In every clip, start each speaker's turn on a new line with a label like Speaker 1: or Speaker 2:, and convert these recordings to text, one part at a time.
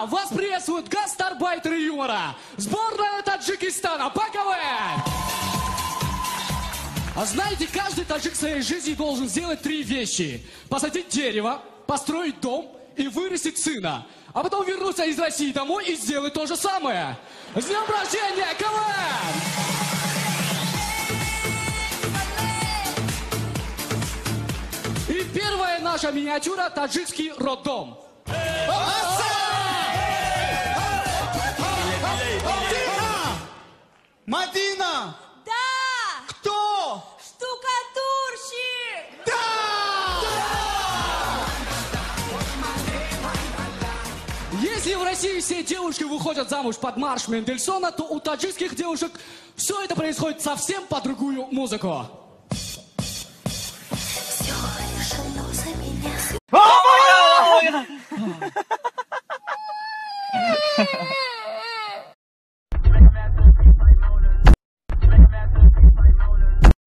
Speaker 1: Господа, вас приветствуют гастарбайтеры юмора. Сборная Таджикистана по КВН. А знаете, каждый таджик в своей жизни должен сделать три вещи. Посадить дерево, построить дом и вырастить сына. А потом вернуться из России домой и сделать то же самое. С днем рождения, КВН! И первая наша миниатюра – таджикский роддом.
Speaker 2: Мадина!
Speaker 3: Да!
Speaker 2: Кто?
Speaker 3: Штукатурщик!
Speaker 2: Да!
Speaker 1: Если в России все девушки выходят замуж под марш Мендельсона, то у таджикских девушек все это происходит совсем по другую музыку.
Speaker 4: Все решено за меня.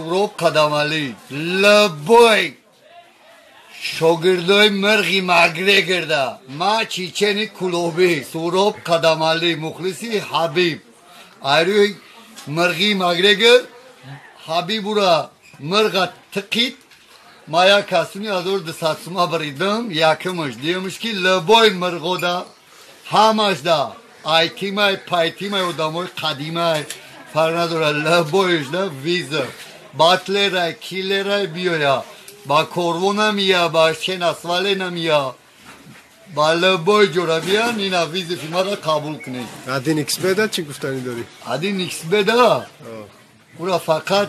Speaker 5: Суроб Қадамалӣ лабой шогирдои мирғи Макгрегорда, ма чечени кулобӣ. Суроб Қадамалӣ мухлиси Ҳабиб, айрӯи мирғи Макгрегор Ҳабибура мирға тиқид. Ма як касуни 1200 сума биридам. Якумаш, дуюмаш ки лабои мирғода ҳамашда айтимай, пайтимай, одамои қадимай, фарқ надорад, лабоишда виза батлерай, киллерай биёя, ба корвона мия, ба шенасвале намия, ба лабои ҷора биян, ина визифи мара қабул кунед.
Speaker 6: Один иксбеда чӣ гуфтанӣ дорӣ?
Speaker 5: Один иксбеда ура фақат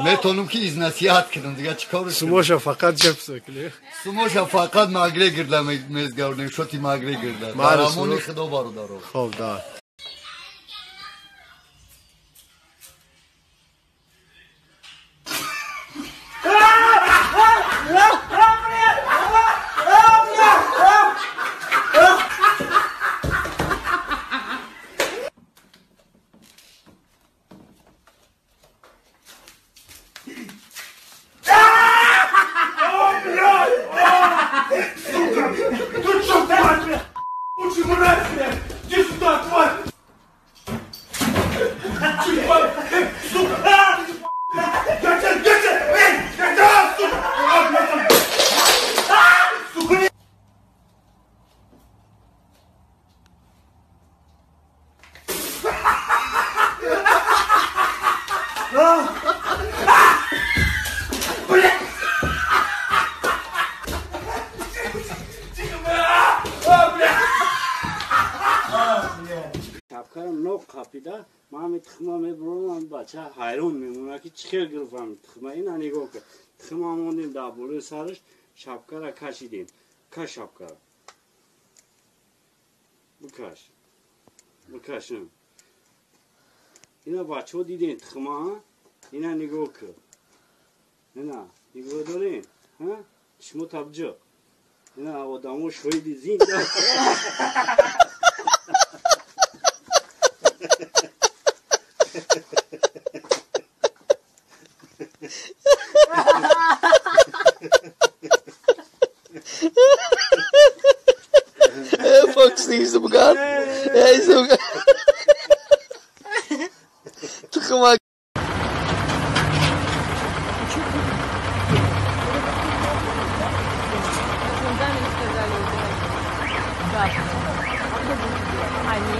Speaker 5: метонам ки изнасиҳат кунам, дига чӣ кор?
Speaker 6: Сумоша фақат ҷабса кунӣ.
Speaker 5: Сумоша фақат Макгрегорда мезгардем, шоти Макгрегорда. Дар амони Худо, бародаро.
Speaker 6: Хоб, да.
Speaker 7: Қапида ман тухма мебурам, бача ҳайрон мемонад, ки чӣ хел гирифтам тухма. Ина нигоҳ кар, тухма мондем дар болои сараш, шапкара кашидем. Каш шапкара, бикаш, бикаш. Ина бачаҳо дидем тухма. Ина нигоҳ кар, ина нигоҳ дорем, шумо табҷиқ, ина одамо шоҳиди зинда.
Speaker 8: Они?